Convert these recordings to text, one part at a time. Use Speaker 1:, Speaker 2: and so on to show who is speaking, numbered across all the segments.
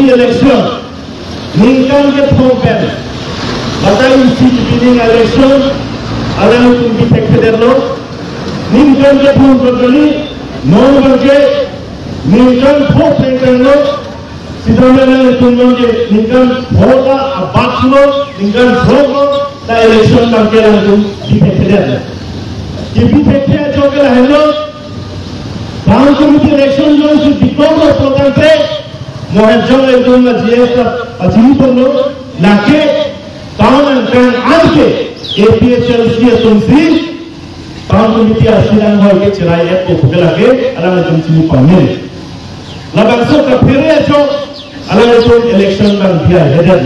Speaker 1: Committee election ningkan ke thongpen batai CTP ning election alang tum bi tekfederlo ningkan ke thongpen non bangke ningkan thongpen lo Sidramaiah tum ke ningkan thoka abatlo ningkan thoko ta election bangke lang tum bi tekfederlo ki bi tekfeder joke la hello town committee election jo su diploma protante Mohenjong একজন GS চিনি পড়লো নাকে town আনকে এপিএসএলসি SMC town committee আসিলাং হয়কে চেরাই এক কোকে লাগে আলাং একজন চিনি পানি লাগাংসো কা ফেরে আছো আলাং একজন ইলেকশন বাং দিয়া হেডার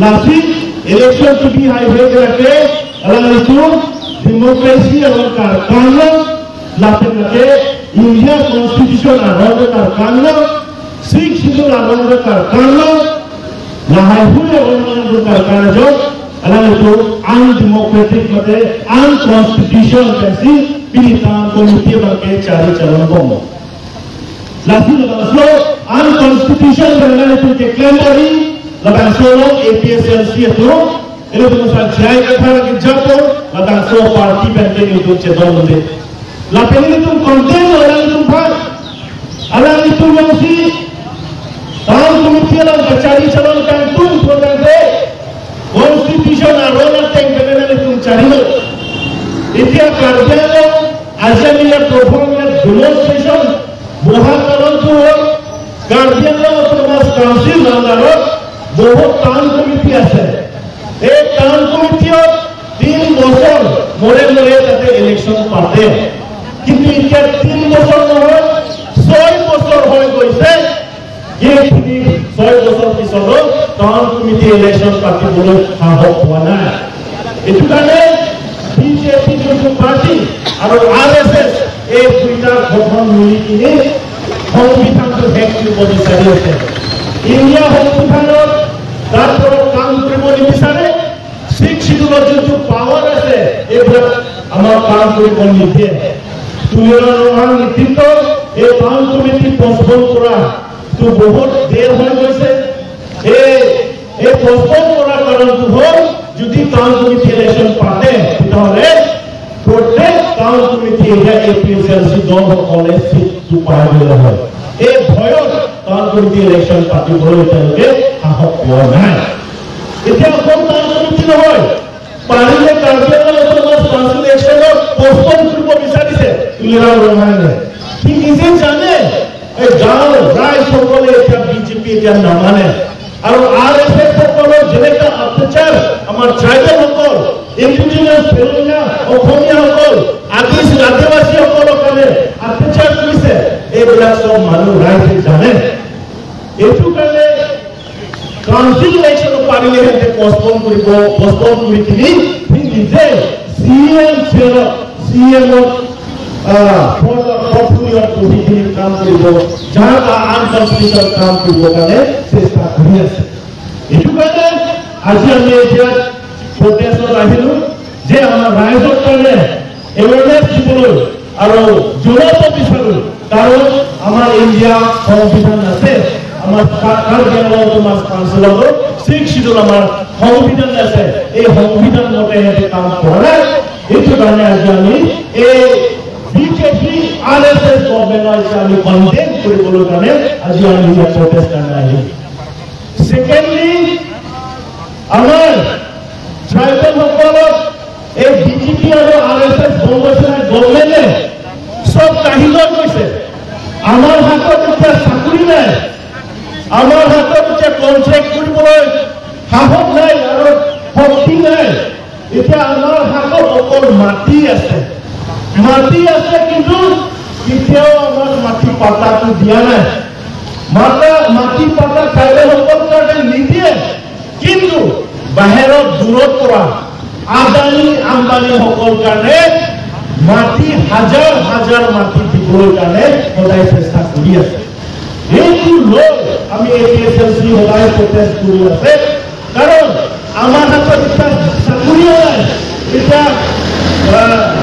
Speaker 1: লাসি ইলেকশন টু বি হাই হয়ে গেলে আলাং একজন ডেমোক্রেসি এবং কারখানা লাতে নাকে ইন্ডিয়া কনস্টিটিউশন আর কারখানা Six schedule aron karkana lahai hui aron karkana jo alang itu undemocratic mate unconstitutional kasi pilitan komite bangke cari calon bomo lasi labang unconstitutional dengan itu ke claim labang solo APSLC itu itu masa jai kata ke japo labang so party bangke itu cedon mate lapeng itu konten orang itu pak alang itu masih town committee alang cari calon kantung protante constitution arona teng benana itu cari lo itia kardialo azamia perform demonstration boha kalon tu Karbi Anglong autonomous council আন্ডাৰত বহুত town committee আছে। এই town কমিটিত 3 বছৰ মূৰে মূৰে তাতে election পাতে, কিন্তু এতিয়া 3 বছৰ নহয় 6 বছৰ হৈ গৈছে। এইখিনি 6 বছৰ পিছতো টাউন কমিটি ইলেকশ্যন পাতিবলৈ সাহস হোৱা নাই। এইটো কাৰণে বিজেপি যোনটো পাৰ্টি আৰু আৰ এছ এছ এই দুইটা গঠন মিলি কিনি সংবিধানটো শেষ কৰিব বিচাৰি আছে। ইণ্ডিয়া সংবিধানত তাৰ পৰা কাম কৰিব নিবিচাৰে। ছিক্স চিডিউলত যোনটো পাৱাৰ আছে এইবিলাক আমাৰ কাম কৰিব নিদিয়ে। তুলিৰাম নেতৃত্ব এই টাউন কমিটি পষ্টপন কৰাটো বহুত দেৰ হৈ গৈছে। এই পষ্টপন কৰাৰ কাৰণটো হ'ল যদি টাউন কমিটি ইলেকশ্যন পাতে তেতিয়াহ'লে প্ৰত্যেক টাউন কমিটি এতিয়া A P S L C দলসকলে চিটটো পাই গ'লে হয়। এই ভয়ত টাউন কমিটি ইলেকশ্যন পাতিবলৈ তেওঁলোকে সাহস পোৱা নাই। এতিয়া অকল টাউন কমিটি নহয়, পাৰিলে কাৰ্বি আংলং অট'নমাছ কাউন্সিল ইলেকশ্যনত পষ্টপন কৰিব বিচাৰিছে তুলিৰাম ৰংহাঙে। সি নিজে জানে এই গাঁও ৰাইজসকলে এতিয়া বিজেপি এতিয়া নামানে আৰু আৰ এছ এছ সকলৰ যেনেকা অত্যাচাৰ আমাৰ ট্ৰাইবেলসকল, ইণ্ডিজিনাছ পেলনীয়া অসমীয়াসকল, আদিবাসীসকলৰ কাৰণে অত্যাচাৰ কৰিছে, এইবিলাক চব মানুহ ৰাইজে জানে। এইটো কাৰণে কাউন্সিল ইলেকশ্যনত পাৰিলে সিহঁতে পষ্টপন কৰিব, পষ্টপন কৰি কিনি সি নিজে চি এম চেয়াৰত, চি এমত পৰ্টফলিঅ'ত বহি কিনি কাম কৰিব, যাৰ আনকনষ্টিটিউশ্যন কাম কৰিবৰ কাৰণে চেষ্টা কৰি আছে। এইটো কাৰণে আজি আমি এতিয়া প্ৰটেষ্টত আহিলোঁ যে আমাৰ ৰাইজৰ কাৰণে এৱেৰনেছ দিবলৈ আৰু জনাব বিচাৰোঁ। কাৰণ আমাৰ ইণ্ডিয়া সংবিধান আছে, আমাৰ কাৰ্বি আংলং অট'নমাছ কাউন্সিলতো ছিক্স চিডিউল আমাৰ সংবিধান আছে। এই সংবিধান মতে সিহঁতে কাম কৰা নাই। এইটো কাৰণে আজি আমি এই বিজেপি আৰ এছ এছ গভৰ্ণমেণ্টৰ আমি কণ্ডেম কৰিবলৈ কাৰণে আজি আমি ইয়াত প্ৰটেষ্ট কাৰণে আহিলোঁ। ছেকেণ্ডলি, আমাৰ ট্ৰাইবেলসকলক এই বিজেপি আৰু আৰ এছ এছ গভৰ্ণমেণ্টে চব কাঢ়ি লৈ গৈছে। আমাৰ হাতত এতিয়া চাকৰি নাই, আমাৰ হাতত এতিয়া কণ্ট্ৰেক্ট কৰিবলৈ সাহস নাই আৰু শক্তি নাই। এতিয়া আমাৰ হাতত অকল মাটি আছে, মাটি আছে কিন্তু কেতিয়াও আমাক মাটি পাতাটো দিয়া নাই। মাটি পাতা ট্ৰাইবেলসকলৰ কাৰণে নিদিয়ে, কিন্তু বাহিৰত দূৰত পৰা আদানী আম্বানীসকলৰ কাৰণে মাটি হাজাৰ হাজাৰ মাটি দিবলৈ কাৰণে সদায় চেষ্টা কৰি আছে। এইটো লৈ আমি A P S L C সদায় প্ৰটেষ্ট কৰি আছে। কাৰণ আমাৰ হাতত এতিয়া চাকৰিও নাই, এতিয়া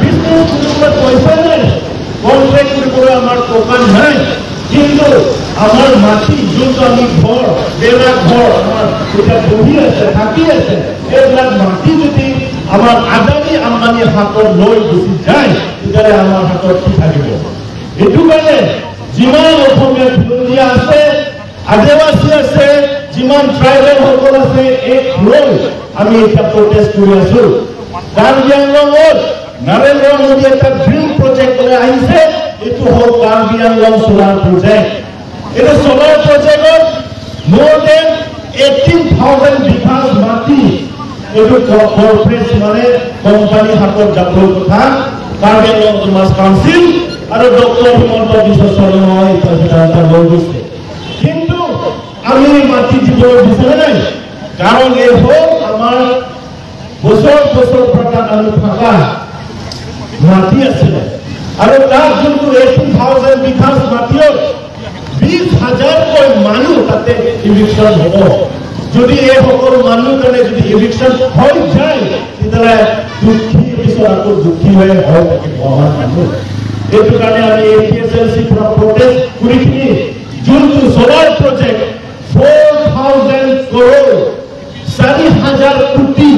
Speaker 1: বিজনেছ কৰিবলৈ পইচা নাই, কণ্ট্ৰেক্ট কৰিবলৈ আমাৰ টকা নাই। কিন্তু আমাৰ মাটি যোনটো আমি ঘৰ বেলা ঘৰ আমাৰ এতিয়া বহি আছে থাকি আছে, এইবিলাক মাটি যদি আমাৰ আদানী আম্বানীৰ হাতত লৈ গুচি যায়, তেতিয়াহ'লে আমাৰ হাতত কি থাকিব? এইটো কাৰণে যিমান অসমীয়া খিলঞ্জীয়া আছে, আদিবাসী আছে, যিমান ট্ৰাইবেলসকল আছে, এক লৈ আমি এতিয়া প্ৰটেষ্ট কৰি আছো। কাৰ্বি আংলঙত নৰেন্দ্ৰ মোদী এটা ড্ৰিম প্ৰজেক্ট লৈ আহিছে, এইটো হ'ল কাৰ্বি আংলং চ'লাৰ প্ৰজেক্ট। এইটো চ'লাৰ প্ৰজেক্টত মোৰ then 18,000 বিঘা মাটি এইটো কৰ্পৰেট মানে কোম্পানী হাতত যাবৰ কথা কাৰ্বি আংলং অট'নমাছ কাউন্সিল আৰু ডক্টৰ হিমন্ত বিশ্ব শৰ্মাই এইটো সিদ্ধান্ত লৈ গৈছে। কিন্তু আমি মাটি দিবলৈ বিচৰা নাই, কাৰণ এই হ'ল আমাৰ বছৰ বছৰ পৰা তাত আমি থকা মাটি আছিলে আৰু তাত যোনটো 18,000 বিঘা মাটিত 20,000কৈ মানুহ তাতে ইভিকশ্যন হ'ব। যদি এইসকল মানুহ কাৰণে যদি ইভিকশ্যন হৈ যায়, তেতিয়াহ'লে দুখী পিছত আকৌ দুখী হৈ হৈ থাকিব আমাৰ মানুহ। এইটো কাৰণে আমি এ পি এছ এল চিৰ পৰা প্ৰটেষ্ট কৰি কিনি যোনটো চ'লাৰ প্ৰজেক্ট 4,000 কৰোৰ 4,000 কোটি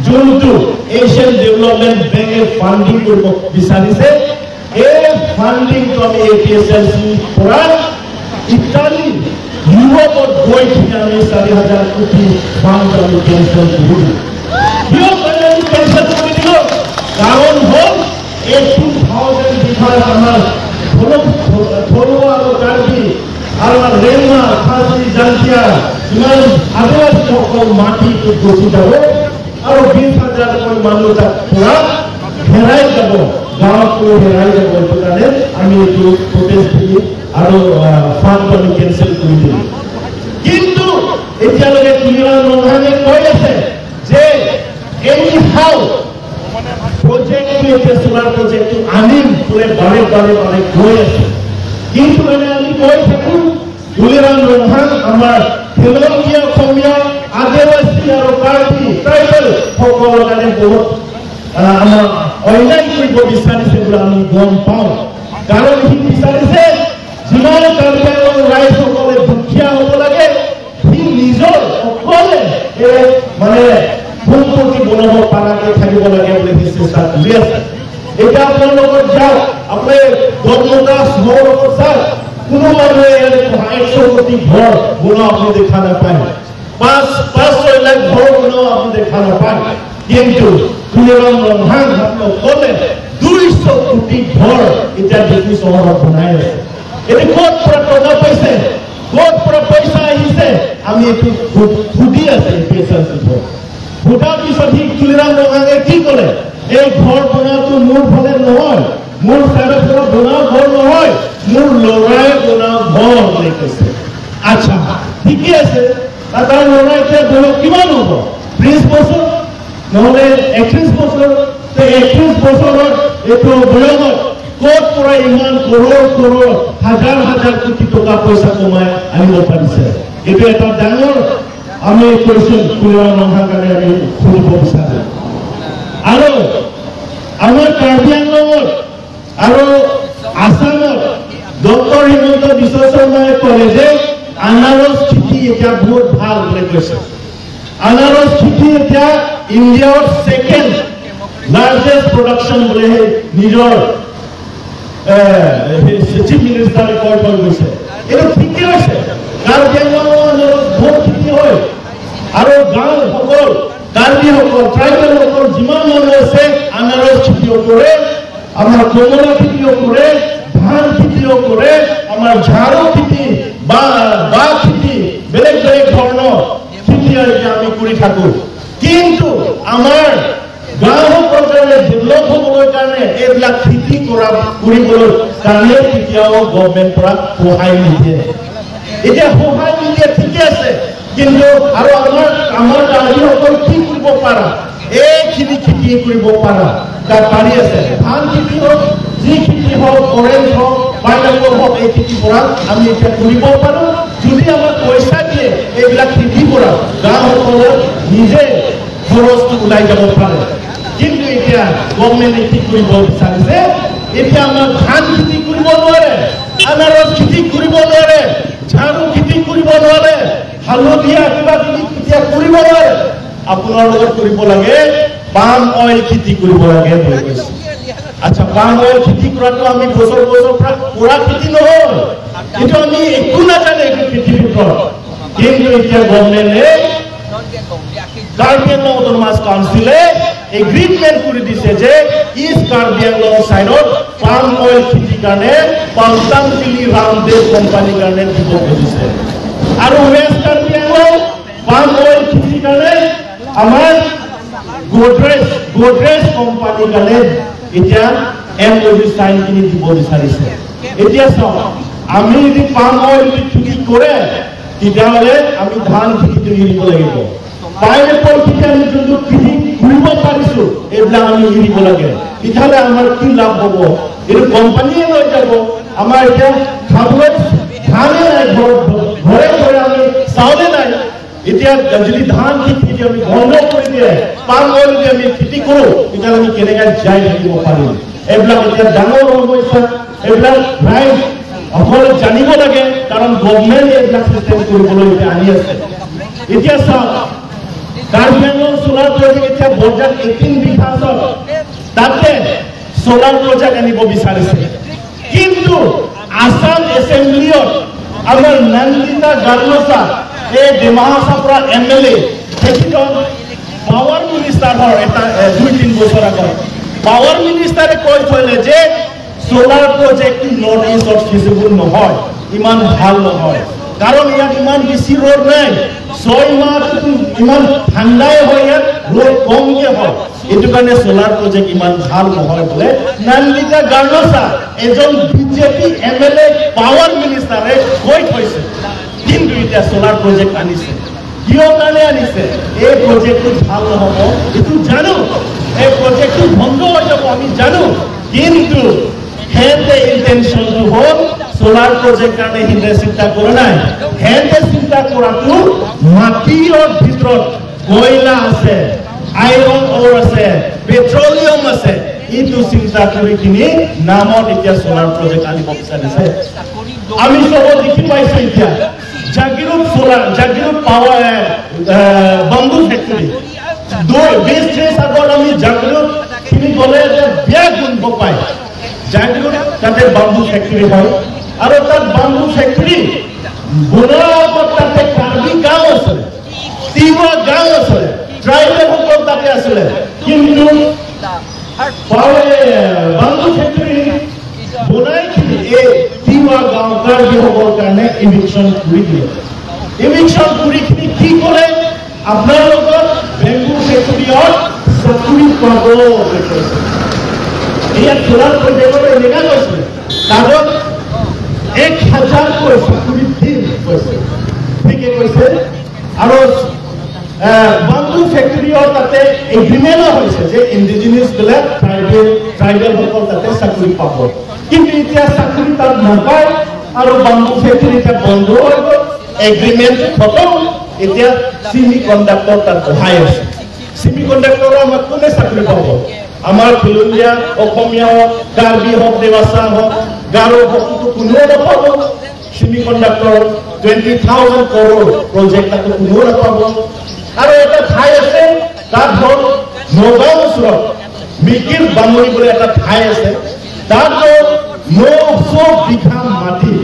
Speaker 1: যোনটো এছিয়ান ডেভেলপমেণ্ট বেংকে ফাণ্ডিং কৰিব বিচাৰিছে, এই ফাণ্ডিংটো আমি এ পি এছ এল চিৰ পৰা ইটালী ইউৰোপত গৈ কিনে আমি 4,000 কোটি ফাণ্ড আমি কেঞ্চেল কৰি দিলোঁ। কিয় কাৰণে আমি কেঞ্চেল কৰি দিলোঁ? কাৰণ হ'ল 18,000 বিঘা আমাৰ থলুৱা আৰু কাৰ্বি আৰু আমাৰ ৰেংমা, খাচী, জয়ন্তীয়া ইমান আদিবাসীসকল মাটিটো গুচি যাব আৰু 20,000কৈ মানুহ তাত পুৰা হেৰাই যাব, গাঁৱত হেৰাই যাব। এইটো কাৰণে আমি এইটো প্ৰটেষ্ট দি আৰু ফাণ্ড আমি কেঞ্চেল কৰি দিলোঁ। কিন্তু এতিয়ালৈকে তুলিৰাম ৰংহাঙে কৈ আছে যে এনি হাও প্ৰজেক্টটো এতিয়া চ'লাৰ প্ৰজেক্টটো আনিম বোলে বাৰে বাৰে বাৰে গৈ আছে। কিন্তু মানে আমি কৈ থাকো তুলিৰাম ৰংহাং আমাৰ খিলঞ্জীয়া অসমীয়া আদিবাসী আৰু কাৰ্বি ট্ৰাইবেল সকলৰ কাৰণে বহুত আমাৰ অন্যায় কৰিব বিচাৰিছে বুলি আমি গম পাওঁ। কাৰণ সি বিচাৰিছে যিমান কাৰ্বি আংলং ৰাইজসকলে দুখীয়া হ'ব লাগে, সি নিজৰ অকলে মানে সম্পত্তি বনাব পৰাকৈ থাকিব লাগে বুলি সি চেষ্টা কৰি আছে। এতিয়া আপোনালোকৰ যাওক, আপুনি দমকা চহৰত চাওক, কোনো মানুহে 100 কোটি ঘৰ বনোৱা আপুনি দেখা নাপায়, 5-6 লাখ ঘৰ বনোৱা আপুনি দেখা নাপায়। কিন্তু তুলিৰাম ৰংহাং অকলে 200 কোটি ঘৰ এতিয়া ডিফু চহৰত বনাই আছে। এইটো ক'ত পৰা টকা পাইছে, ক'ত পৰা পইচা আহিছে, আমি এইটো সুধি আছে A P S L C ঘৰ। সোধাৰ পিছত সি তুলিৰাম ৰংহাঙে কি ক'লে, এই ঘৰ বনোৱাটো মোৰ ফালে নহয়, মোৰ চাইডৰ পৰা বনোৱা ঘৰ নহয়, মোৰ ল'ৰাই বনোৱা ঘৰ বুলি কৈছে। আচ্ছা ঠিকে আছে, তাৰ ল'ৰা এতিয়া বয়স কিমান হ'ব? 30 বছৰ নহ'লে 31 বছৰ। 31 বছৰৰ এইটো বয়সত ক'ত পৰা ইমান কৰোৰ কৰোৰ হাজাৰ হাজাৰ কোটি টকা পইচা কমাই আনিব পাৰিছে? এইটো এটা ডাঙৰ আমি কুৱেশ্যন তুলিৰাম ৰংহাং কাৰণে আমি সুধিব বিচাৰোঁ। আৰু আমাৰ কাৰ্বি আংলঙত আৰু আসামত ডক্টৰ হিমন্ত বিশ্ব শৰ্মাই ক'লে যে আনাৰস খেতি এতিয়া বহুত ভাল বুলি কৈছে। আনাৰস খেতি এতিয়া ইণ্ডিয়াৰ ছেকেণ্ড লাৰ্জেষ্ট প্ৰডাকশ্যন বুলি সেই নিজৰ চিফ মিনিষ্টাৰে কৈ থৈ গৈছে। এইটো ঠিকেই হৈছে। কাৰ্বি আংলঙৰ আনাৰস বহুত খেতি হয় আৰু গাঁওসকল, কাৰ্বিসকল, ট্ৰাইবেলসকল যিমান মানুহ আছে আনাৰস খেতিও কৰে, আমাৰ কমলা খেতিও কৰে, ধান খেতিও কৰে, আমাৰ ঝাৰু খেতি বা বাঁহ খেতি, বেলেগ বেলেগ ধৰণৰ খেতি আমি কৰি থাকো। কিন্তু আমাৰ গাঁওসকলৰ কাৰণে ডেভেলপ হ'বলৈ কাৰণে এইবিলাক খেতি কৰিবলৈ কাৰণে কেতিয়াও গভৰ্ণমেণ্ট পৰা সহায় নিদিয়ে। এতিয়া সহায় নিদিয়ে ঠিকে আছে, কিন্তু আৰু আমাৰ কাৰ্বিসকল কি কৰিব পাৰা, এইখিনি খেতি কৰিব পাৰা তাত পাৰি আছে। ধান খেতি হওক, যি খেতি হওক, অৰেঞ্জ হওক, পাইনাপল হওক, এই খেতি পৰা আমি এতিয়া কৰিব পাৰোঁ। যদি আমাক পইচা দিয়ে এইবিলাক খেতি কৰা, গাঁওসকলৰ নিজে খৰচটো ওলাই যাব পাৰে। কিন্তু এতিয়া গভৰ্ণমেণ্টে কি কৰিব বিচাৰিছে, এতিয়া আমাৰ ধান খেতি কৰিব নোৱাৰে, আনাৰস খেতি কৰিব নোৱাৰে, ঝাৰু খেতি কৰিব নোৱাৰে, হালধীয়া কিবা কিবি এতিয়া কৰিব নোৱাৰে। আপোনাৰ লগত কৰিব লাগে পাম অইল খেতি কৰিব লাগে বুলি কৈছে। আচ্ছা, পাম অইল খেতি কৰাটো আমি বছৰ বছৰ পৰা কৰা খেতি নহয়, কিন্তু আমি একো নাজানে এইটো খেতিৰ ভিতৰত। কিন্তু এতিয়া গভৰ্ণমেণ্টে কাৰ্বি আংলং অট'নমাছ কাউন্সিলে এগ্ৰিমেণ্ট কৰি দিছে যে ইষ্ট কাৰ্বি আংলং চাইডত পাম অইল খেতিৰ কাৰণে পতঞ্জলি ৰামদেৱ কোম্পানীৰ কাৰণে দিব খুজিছে, আৰু west Karbi Anglong palm oil খেতিৰ কাৰণে আমাৰ গোদৰেজ কোম্পানীৰ কাৰণে এতিয়া এম অ' ইউ চাইন কিনি দিব বিচাৰিছে। এতিয়া চাওক, আমি যদি পাম অইল খেতি কৰে তেতিয়াহ'লে আমি ধান খেতিটো এৰিব লাগিব, পাইনএপল খেতি আমি যোনটো খেতি কৰিব পাৰিছো এইবিলাক আমি এৰিব লাগে। তেতিয়াহ'লে আমাৰ কি লাভ হ'ব? এইটো কোম্পানীয়ে লৈ যাব। আমাৰ এতিয়া খাবলৈ ধানে নাই, ঘৰে ঘৰে আমি চাউলে নাই। এতিয়া যদি ধান খেতি আমি বন্ধ কৰি দিয়ে, পাম অইল যদি আমি খেতি কৰোঁ, তেতিয়াহ'লে আমি কেনেকৈ জীয়াই থাকিব পাৰিম? এইবিলাক এতিয়া ডাঙৰ সমস্যা, এইবিলাক ৰাইজ সকলোৱে জানিব লাগে, কাৰণ গভমেণ্টে এইবিলাক চিষ্টেম কৰিবলৈ এতিয়া আনি আছে। এতিয়া চাওক, কাৰ্বি আংলং চ'লাৰ প্ৰজেক্ট এতিয়া বৰজাত 18 বিঘা তাতে চ'লাৰ প্ৰজেক্ট আনিব বিচাৰিছে। কিন্তু আছাম এছেম্বলিত আমাৰ নন্দিতা গাৰ্লোচা, এই ডিমা হাছাওৰ পৰা এম এল এ, তেখেতক পাৱাৰ মিনিষ্টাৰ হয় এটা 2-3 বছৰ আগত পাৱাৰ মিনিষ্টাৰে কৈ থৈলে যে চ'লাৰ প্ৰজেক্টটো নৰ্থ ইষ্টত ফিজিবল নহয়, ইমান ভাল নহয়, কাৰণ ইয়াত ইমান বেছি ৰ'দ নাই, 6 মাহ ইমান ঠাণ্ডাই হয়, ইয়াত ৰ'দ কমকে হয়, এইটো কাৰণে চ'লাৰ প্ৰজেক্ট ইমান ভাল নহয় বোলে নন্দিতা গাৰ্লোচা এজন বিজেপি এম এল এ পাৱাৰ মিনিষ্টাৰে কৈ থৈছে। কিন্তু এতিয়া চ'লাৰ প্ৰজেক্ট আনিছে, কিয় কাৰণে আনিছে? এই প্ৰজেক্টটো ভাল নহ'ব এইটো জানো, এই প্ৰজেক্টটো বন্ধ হৈ যাব আমি জানো, কিন্তু সিহঁতে ইণ্টেনশ্যনটো হ'ল চ'লাৰ প্ৰজেক্ট কাৰণে সিহঁতে চিন্তা কৰা নাই। সিহঁতে চিন্তা কৰাটো মাটিৰ ভিতৰত কয়লা আছে, আইৰণ অৰ আছে, পেট্ৰলিয়াম আছে, এইটো চিন্তা কৰি কিনি নামত এতিয়া চ'লাৰ প্ৰজেক্ট আনিব বিচাৰিছে। আমি চব দেখি পাইছো এতিয়া জাগিৰোড চ'লাৰ, জাগিৰোড পাৱাৰ বাম্বু ফেক্টৰী 20-30 আগত আমি জাগিৰোড খিনি গ'লে বেয়া গোন্ধ পায়। জাগিৰোড তাতে বাম্বু ফেক্টৰী হয়, আৰু তাত বাম্বু ফেক্টৰী বনোৱাৰ আগত তাতে কাৰ্বি গাঁও আছিলে, তিৱা গাঁও আছিলে, ট্ৰাইবেলসকল তাতে আছিলে, কিন্তু বাম্বু ফেক্টৰী বনাই কিনি এই তিৱা গাঁও কাৰ্বিসকলৰ কাৰণে ইভিকশ্যন কৰি দিলে। ইভিকশ্যন কৰি কিনি কি কৰে, আপোনালোকৰ বেম্বু ফেক্টৰীত চাকৰি পাব বুলি কৈছে। ইয়াত চ'লাৰ প্ৰজেক্টত এনেকুৱা কৈছিলে, তাত 1000কৈ চাকৰি দিম কৈছে, ঠিকে কৈছে। আৰু বাম্বু ফেক্টৰীৰ তাতে এগ্ৰিমেণ্টো হৈছে যে ইণ্ডিজিনিয়াছ বিলাক ট্ৰাইবেলসকল তাতে চাকৰি পাব, কিন্তু এতিয়া চাকৰি তাত নাপায় আৰু বাম্বু ফেক্টৰী এতিয়া বন্ধ হৈ গ'ল, এগ্ৰিমেণ্ট খতম। এতিয়া চেমি কণ্ডাক্টৰ তাত বহাই আছে। চেমি কণ্ডাক্টৰৰ আমাক কোনে চাকৰি পাব? আমাৰ খিলঞ্জীয়া অসমীয়া হওক, কাৰ্বি হওক, দেৱাচা হওক, গাৰো হওক, কোনেও নাপাব। চেমি কণ্ডাক্টৰ 20,000 কৰোৰ প্ৰজেক্ট তাতো কোনেও নাপাব। আৰু এটা ঠাই আছে, তাত হ'ল নগাঁও ওচৰত মিকিৰ বামুণী বুলি এটা ঠাই আছে, তাত 900 বিঘা মাটি,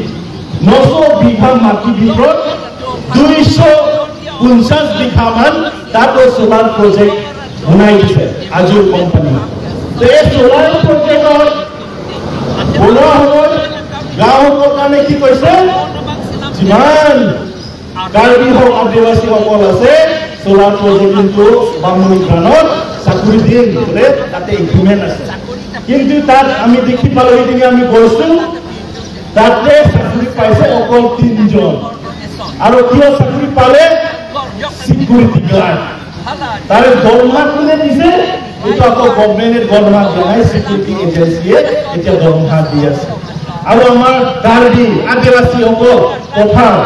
Speaker 1: 900 বিঘা মাটিৰ ভিতৰত 249 বিঘা মান তাতো চ'লাৰ প্ৰজেক্ট বনাই দিছে আজুৰ কোম্পানী। এই চ'লাৰ প্ৰজেক্টত বনোৱা সময়ত গাঁওসকলৰ কাৰণে কি কৈছে, যিমান কাৰ্বি হওক আদিবাসীসকল আছে চ'লাৰ প্ৰজেক্ট কিন্তু বামুণী গাঁৱত চাকৰি দিম বোলে, তাতে এগ্ৰিমেণ্ট আছে। কিন্তু তাত আমি দেখি পালো, সেইদিনা আমি গৈছো, তাতে চাকৰি পাইছে অকল 3জন। আৰু কিয় চাকৰি পালে? Security guard. তাৰে দৰমহা কোনে দিছে? এইটো আকৌ গভৰ্ণমেণ্টে দৰমহা দিয়া নাই, চিকিউৰিটি এজেঞ্চিয়ে এতিয়া দৰমহা দি আছে। আৰু আমাৰ কাৰ্বি আদিবাসীসকল পথাৰ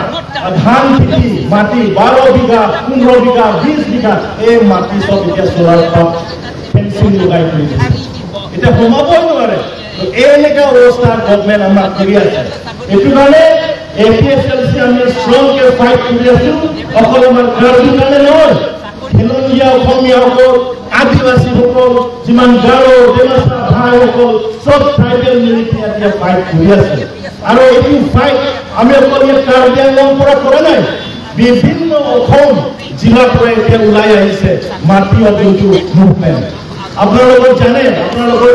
Speaker 1: ধান খেতি মাটি 12 বিঘা, 15 বিঘা, 20 বিঘা এই মাটি চব এতিয়া চ'লাৰ পাম্প ফেঞ্চিং লগাই থৈ দিছে, এতিয়া সোমাবই নোৱাৰে। এনেকুৱা অৱস্থা গভৰ্ণমেণ্ট আমাক কৰি আছে। এইটো কাৰণে A P S L C আমি ষ্ট্ৰংকে ফাইট কৰি আছো। অকল আমাৰ কাৰ্বিৰ কাৰণে নহয়, খিলঞ্জীয়া অসমীয়াসকল, আদিবাসীসকল, যিমান গাৰো, ডিমাচা ভাইসকল, চব ট্ৰাইবেল মিলি এতিয়া ফাইট কৰি আছে। আৰু এইটো ফাইট আমি অকল ইয়াত কাৰ্বি আংলঙৰ পৰা কৰা নাই, বিভিন্ন অসম জিলাৰ পৰা এতিয়া ওলাই আহিছে মাটি যোনটো মুভমেণ্ট। আপোনালোকৰ জানে, আপোনালোকৰ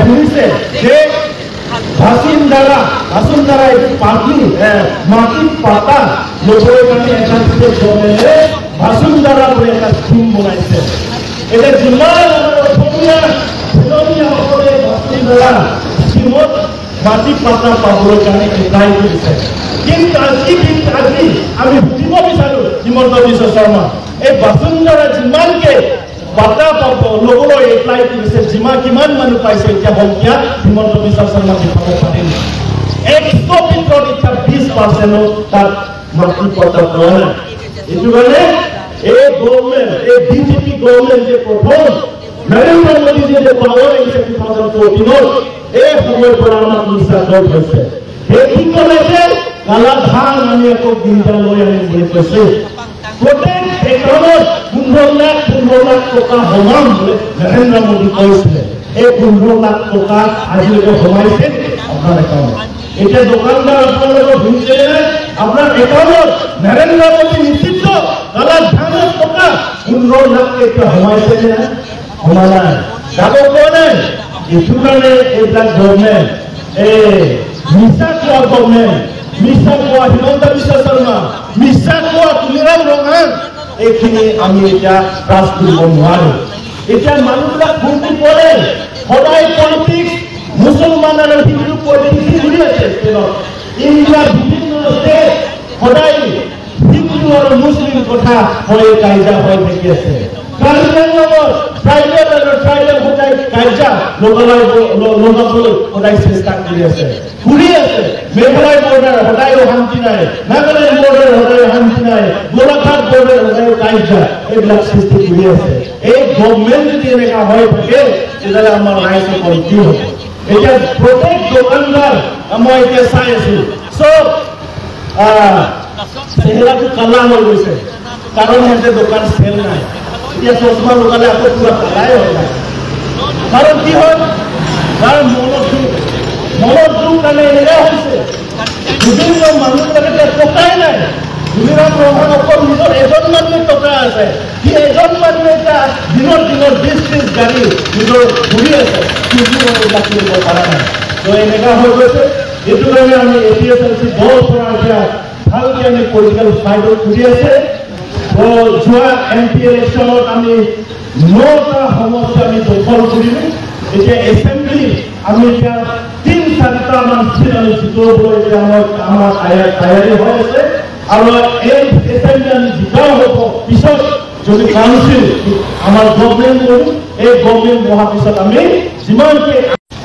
Speaker 1: শুনিছে যে ভাসুন্ধৰা এইটো পাৰ্টি মাটিত পাতা ল'বৰ কাৰণে এটা ষ্টেট গভৰ্ণমেণ্টে ভাসুন্ধৰা বুলি এটা স্কিম বনাইছে। এতিয়া যিমান আমাৰ অসমীয়া খিলঞ্জীয়াসকলে ভাসুন্ধৰা স্কিমত মাটি পাতা পাবলৈ কাৰণে এপ্লাই কৰিছে। কিন্তু আজি আমি সুধিব বিচাৰো হিমন্ত বিশ্ব শৰ্মা, এই ভাসুন্ধৰা যিমানকে পাতা পাব ল'বলৈ এপ্লাই কৰিছে, কিমান মানুহ পাইছে এতিয়া সংখ্যা হিমন্ত বিশ্ব শৰ্মা দেখুৱাব পাৰিম? 100 ভিতৰত এতিয়া 20% তাত মাটি পট্টা পোৱা নাই। এইটো কাৰণে এই গভৰ্ণমেণ্ট, এই বিজেপি গভৰ্ণমেণ্ট যে প্ৰথম নৰেন্দ্ৰ মোদীজী যে পাৱাৰ আহিছে 2014, এই সময়ৰ পৰা আমাক মিছা দল হৈছে। সেই কি ক'লে যে কালা ধান আমি আকৌ দিনটা লৈ আনিম বুলি কৈছে। প্ৰত্যেক একাউণ্টত 15 লাখ 15 লাখ টকা সোমাম বুলি নৰেন্দ্ৰ মোদী কৈছিলে। এই 15 লাখ টকা আজিলৈকে সোমাইছে আপোনাৰ একাউণ্টত? এতিয়া দোকানদাৰ আপোনালোকৰ শুনিছে নে? আপোনাৰ একাউণ্টত নৰেন্দ্ৰ মোদী নিশ্চিত কালা ধানৰ টকা 15 লাখ এতিয়া সোমাইছে নে? সোমা নাই, যাব পোৱা নাই। এইটো কাৰণে এইবিলাক গভৰ্ণমেণ্ট, এই মিছা কোৱা গভৰ্ণমেণ্ট, মিছা কোৱা হিমন্ত বিশ্ব শৰ্মা, মিছা কোৱা তুলিৰাম ৰংহাং, এইখিনি আমি এতিয়া ট্ৰাষ্ট কৰিব নোৱাৰো। এতিয়া মানুহবিলাক ফূৰ্তি কৰে, সদায় পলিটিক্স, মুছলমান আৰু হিন্দু পলিটিক্স ঘূৰি আছে ষ্টেটত। ইণ্ডিয়াৰ বিভিন্ন ষ্টেট সদায় হিন্দু আৰু মুছলিম কথা হৈ কাজিয়া হৈ থাকি আছে। কাৰ্বি আংলঙত ট্ৰাইবেল আৰু ট্ৰাইবেল সদায় কাজিয়া লগাবলৈ সদায় চেষ্টা কৰি আছে, ঘূৰি আছে। মেঘালয় বৰ্ডাৰ সদায় শান্তি নাই, নাগালেণ্ড বৰ্ডাৰ সদায় শান্তি নাই, গোলাঘাট বৰ্ডাৰ সদায় কাজিয়া, এইবিলাক সৃষ্টি কৰি আছে। এই গভৰ্ণমেণ্ট যদি এনেকুৱা হৈ থাকে তেতিয়াহ'লে আমাৰ ৰাইজসকল কি হ'ব? এতিয়া প্ৰত্যেক দোকানদাৰ মই এতিয়া চাই আছো, চব চেহেৰাটো কালা হৈ গৈছে, কাৰণ সিহঁতে দোকান চেল নাই। এতিয়া চশমা লগালে আকৌ পুৰা কালাই হৈ যায়। কাৰণ কি হয়? কাৰণ মনত দুখ, মনত দুখ কাৰণে এনেকুৱা হৈছে। বিভিন্ন মানুহবিলাকে এতিয়া টকাই নাই। তুলিৰাম ৰংহাং অকল নিজৰ এজন মানুহে টকা আছে, সি এজন মানুহে এতিয়া দিনত দিনত 20-30 গাড়ী নিজৰ ঘূৰি আছে, কিন্তু এইবিলাক কৰিব পৰা নাই। তো এনেকুৱা হৈ গৈছে। এইটো কাৰণে আমি A P S L C দলৰ পৰা এতিয়া ভালকে আমি পলিটিকেল ফাইটত ঘূৰি আছে। যোৱা এম পি ইলেকশ্যনত আমি 9টা সমষ্টি আমি দখল কৰিলোঁ। এতিয়া এছেম্বলি আমি এতিয়া 3-4টামান চিট আমি জিকিবলৈ এতিয়া আমাৰ তৈয়াৰী হৈ আছে। আৰু এই এছেম্বলি আমি জিকাও হ'ব পিছত যদি কাউন্সিল আমাৰ গভৰ্ণমেণ্ট কৰোঁ, এই গভৰ্ণমেণ্ট বহাৰ পিছত আমি যিমানকে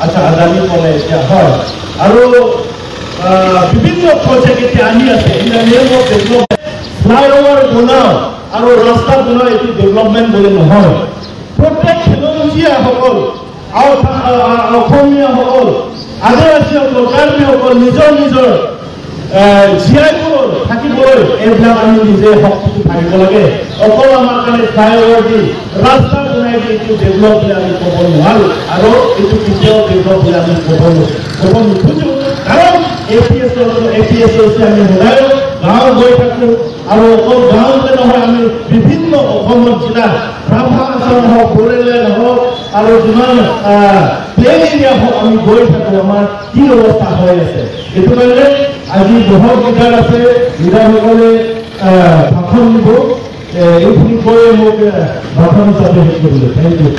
Speaker 1: আচ্ছা আদানী ক'লে এতিয়া হয়। আৰু বিভিন্ন প্ৰজেক্ট এতিয়া আনি আছে in the name of development. Flyover বনাও আৰু ৰাস্তা বনাও এইটো ডেভেলপমেণ্ট বুলি নহয়। প্ৰত্যেক খিলঞ্জীয়াসকল, অসমীয়াসকল, আদিবাসীসকল, কাৰ্বিসকল নিজৰ নিজৰ জীয়াই থাকিবলৈ এইবিলাক আমি নিজে শক্তিটো থাকিব লাগে। অকল আমাৰ কাৰণে ফ্লাইঅভাৰ দি ৰাস্তা বনাই দি এইটো ডেভেলপ বুলি আমি ক'ব নোৱাৰোঁ, আৰু এইটো কেতিয়াও ডেভেলপ বুলি আমি ক'ব নোখোজোঁ। কাৰণ A P S L C আমি সদায় গাঁও গৈ থাকোঁ, আৰু অকল গাঁৱতে নহয়, আমি বিভিন্ন অসমৰ জিলা, ৰাভা আছাম হওক, বড়োলেণ্ড হওক, আৰু যিমান প্লেন এৰিয়া হওক, আমি গৈ থাকোঁ, আমাৰ কি অৱস্থা হৈ আছে। এইটো কাৰণে আজি বহুত লিডাৰ আছে, লিডাৰসকলে ভাষণ দিব। এইখিনি কৈ মোক ভাষণ হিচাপে শেষ কৰিলোঁ। Thank U.